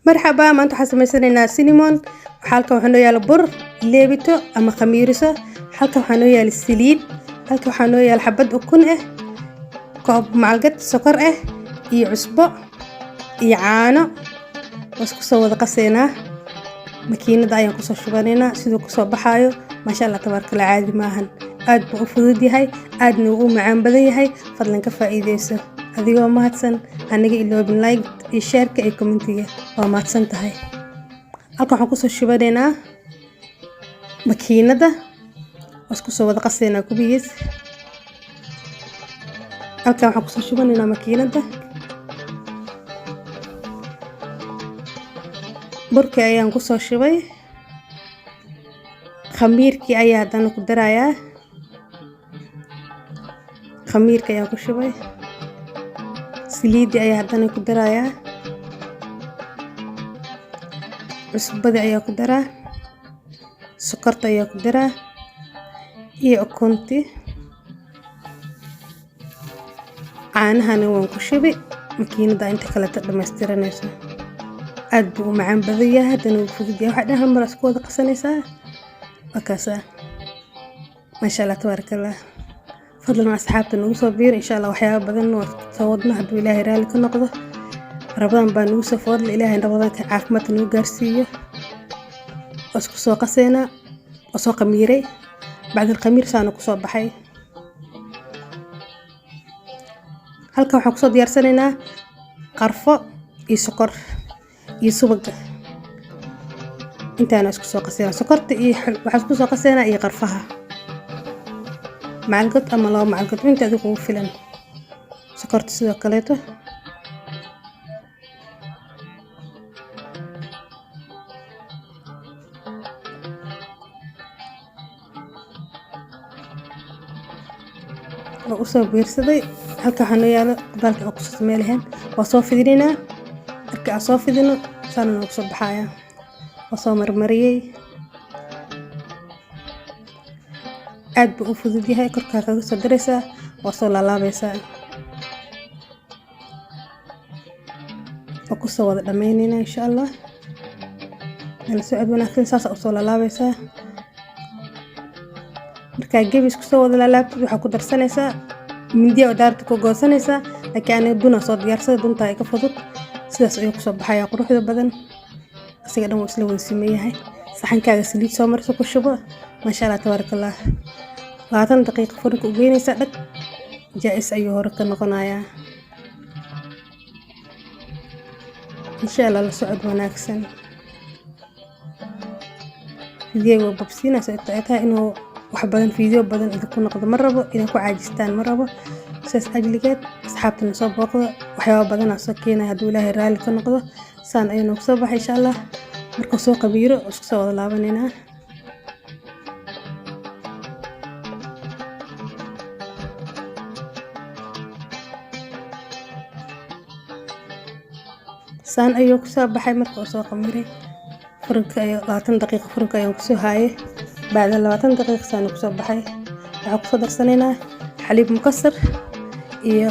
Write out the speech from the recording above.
Marxaba, maanta waxaan samaysanaynaa cinnamon. Halkan waxaa noo yaala bur, leebito ama khamiiriso. Halkan waxaa noo yaala saliid. Halkan waxaa noo yaala xabad ukun ah, koob macalgad sokor ah iyo cusbo iyo caano. Waa isku soo wada qaseynaa, makiinada ayaan kusoo shubanaynaa. Siduu kusoo baxaayo, maasha Allah, tabaarkala, caadi maahan. Aad buu u fudud yahay, aadna wuu u macaan badan yahay. Fadlan ka faa'iideyso adigoo mahadsan. Hanaga iloobin like iyo share-ka iyo comment-iga. Waa mahadsan tahay. Halkan waxaan kusoo shubanaynaa makiinada. Waa isku soo wada qaseynaa kubigiis. Halkan waxaan kusoo shubanaynaa makiinada. Burkii ayaan kusoo shubay, khamiirkii ayaa haddana ku darayaa. Khamiirka ayaan ku shubay, saliiddii ayaa haddana ku darayaa, cusbadii ayaa ku daraa, sokorta ayaa ku daraa iyo ukuntii. Caanahana waan ku shubi makiinada inta kaleta dhamaystiranayso. Aad buu u macaan badan yahay, haddana wuu fudud yahay. Waxaa dhan hal mar isku wada qasanaysaa. Waa kaasaa, maasha Allah, tabaaraka Allah. Fadlan asxaabta nagu soo biir, insha Allah. Waxyaaba badan waa soo wadna hadduu Ilaahay raalli ka noqdo. Ramadaan baa nagu soo foodla. Ilaahay Ramadaanka caafimaadka nagu gaarsiiyo. Waa isku soo qaseynaa. Waa soo qamiiray, bacdal khamiir saana kusoo baxay. Halkan waxaan kusoo diyaarsanaynaa qarfo iyo sokor iyo subaga. Intaana isku soo qaseynaa, sokorta iyo waxaan isku soo qaseynaa iyo qarfaha, macalgad ama 2 macalgad, inta adiga kugu filan. Sokorta sidoo kaleeto. Waa usoo biirsaday. Halka waxaa noo yaalo baalka aan kusoo samey lahayn. Waa soo fidinaynaa. Marka aan soo fidino, saana noogu soo baxaya. Waa soo marmariyey. Aad buu u fudud yahay. Korkaa kaga soo daraysaa, waa soo laalaabaysaa. Waa kusoo wada dhameyneynaa, insha Allah. Nala socod wanaagsan. Saasa usoo laalaabaysaa. Markaa gebis kusoo wada laalaabtid, waxaa ku darsanaysaa mindiya oo daarta ku goosanaysaa, laakiin aniga dunaa soo diyaarsaday, duntaa iga fudud. Sidaas ayuu kusoo baxayaa quruxda badan. Asiga dhan wuu isla wada siman yahay. Saxankaaga saliid soo marso, ku shubo. Maasha Allah, tabaaraka Allah. 20 daqiiqo furinka u geynaysaa, dhag, jaa-is ayuu hore ka noqonayaa, insha Allah. La socod wanaagsan. Fiidiyowga waa babsiinaysa ay tahay inuu wax badan, fiidiyo badan idinku noqdo ma rabo, inay ku caajistaan ma rabo. Sidaas ajligeed, asxaabtana soo booqdo. Waxyaaba badanaa soo keenaya hadduu Ilaahay raalli ka noqdo. Saan ayuu noogu soo baxay, insha Allah. Markuu soo qabiiro, isku soo wada laabanaynaa. Saan ayuu kusoo baxay marka uu soo qamiiray. Furinka ayo 20 daqiiqo furinka ayaan kusoo haayay. Bacda 20 daqiiqo saan kusoo baxay. Waxaan kusoo darsanaynaa xaliib mukasar iyo